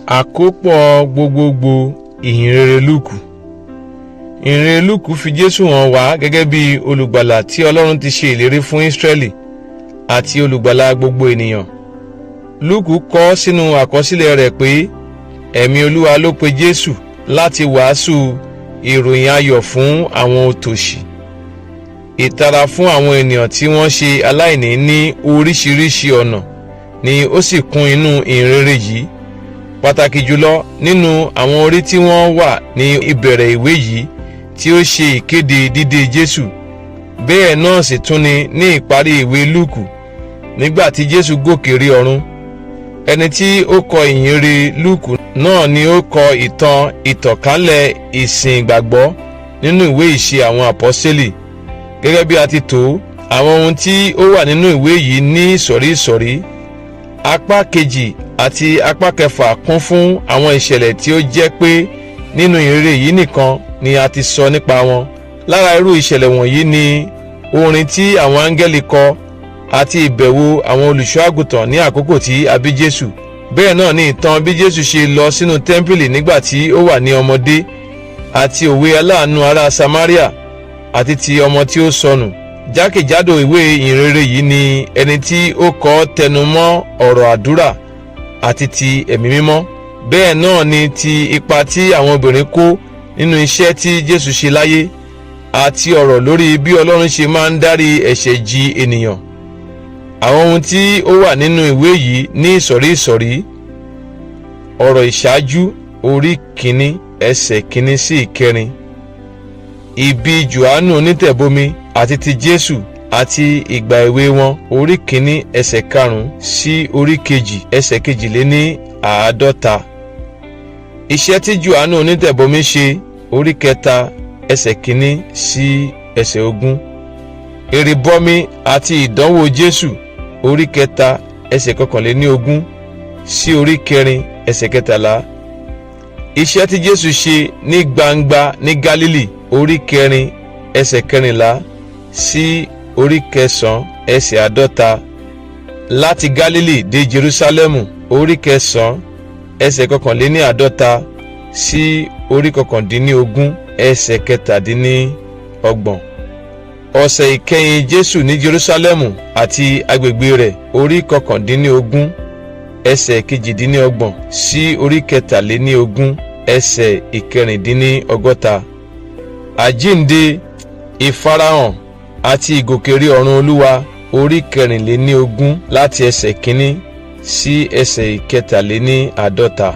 Àkópọ̀ gbogbogbò Ìhìnrere Lúùkù. Ìhìnrere Lúùkù fi Jésù hàn wá gẹ́gẹ́ bí olùgbàlà tí Ọlọ́run ti ṣe ìlérí fún Ísírẹ́lì àti olùgbàlà gbogbo ènìyàn. Lúùkù kọ sínú àkọsílẹ̀ rẹ̀ pé ẹ̀mí Olúwa ló pe Jésù láti wàásù ìròyìn ayọ̀ fún àwọn òtòṣì, ìtara fún àwọn ènìyàn tí wọ́n ṣe aláìní ní oríṣiríṣi ọ̀nà ni ó sì kún inú ìhìnrere yìí, pàtàkì jùlọ nínú àwọn orí tí wọ́n wà ní ìbẹ̀rẹ̀ ìwé yìí tí ó ṣe ìkéde dídé Jésù. Bẹ́ẹ̀ náà sì tún ni ní ìparí ìwé Lúùkù nígbà tí Jésù gòkè rí ọ̀run. Ẹni tí ó kọ ìhìnrere Lúùkù náà ni ó kọ ìtàn ìtànkálẹ̀ ìsìn ìgbàgbọ́ nínú ìwé Ìṣe àwọn Àpọ́sítélì. Gẹ́gẹ́ bí a ti tò àwọn ohun tí ó wà nínú ìwé yìí ní ìsọ̀rí ìsọ̀rí, apá kejì àti apá kẹfà kún fún àwọn ìṣẹ̀lẹ̀ tí ó jẹ́ pé nínú ìhìnrere yìí nìkan ni a ti sọ nípa wọn. Lára irú ìṣẹ̀lẹ̀ wọ̀nyí ni orin tí àwọn áńgẹ́lì kọ àti ìbẹ̀wò àwọn olùṣọ́ àgùntàn ní àkókò tí a bí Jésù. Bẹ́ẹ̀ náà ni ìtàn bí Jésù ṣe lọ sínú tẹ́ḿpìlì nígbà tí ó wà ní ọmọdé, àti òwe aláàánú ará Samaria, àti ti ọmọ tí ó sọnù. Jákèjádò ìwé ìhìnrere yìí ni ẹni tí ó kọ tẹnu mọ́ ọ̀rọ̀ àdúrà àti ti ẹ̀mí mímọ́. Bẹ́ẹ̀ náà ni ti ipa tí àwọn obìnrin kó nínú iṣẹ́ tí Jésù ṣe láyé, àti ọ̀rọ̀ lórí bí Ọlọ́run ṣe máa ń dárí ẹ̀ṣẹ̀ jì ènìyàn. Àwọn ohun tí ó wà nínú ìwé yìí ní ìsọ̀rí ìsọ̀rí: ọ̀rọ̀ ìṣáájú, orí 1, ẹsẹ̀ 1 sí 4; ìbí Jòhánù onítẹ̀bomi àti ti Jésù àti ìgbà èwe wọn, orí 1, ẹsẹ̀ 5 sí orí 2, ẹsẹ̀ 52; iṣẹ́ tí Jòhánù onítẹ̀bomi ṣe, orí 3, ẹsẹ̀ 1 sí ẹsẹ̀ 20; ìrìbọmi àti ìdánwò Jésù, orí 3, ẹsẹ̀ 21 sí orí 4, ẹsẹ̀ 13; iṣẹ́ tí Jésù ṣe ní gbangba ní Gálílì, orí 4, ẹsẹ̀ 14 sí orí 9, ẹsẹ̀ 50; láti Gálílì dé Jerúsálẹ́mù, orí 9, ẹsẹ̀ 51 sí orí 19, ẹsẹ̀ 27; ọ̀sẹ̀ ìkẹyìn Jésù ní Jerúsálẹ́mù àti agbègbè rẹ̀, orí 19, ẹsẹ̀ 28 sí orí 23, ẹsẹ̀ 66; àjínde, ìfarahàn àti ìgòkèrè ọ̀run Olúwa, orí 24, láti ẹsẹ̀ 1 sí ẹsẹ̀ 53.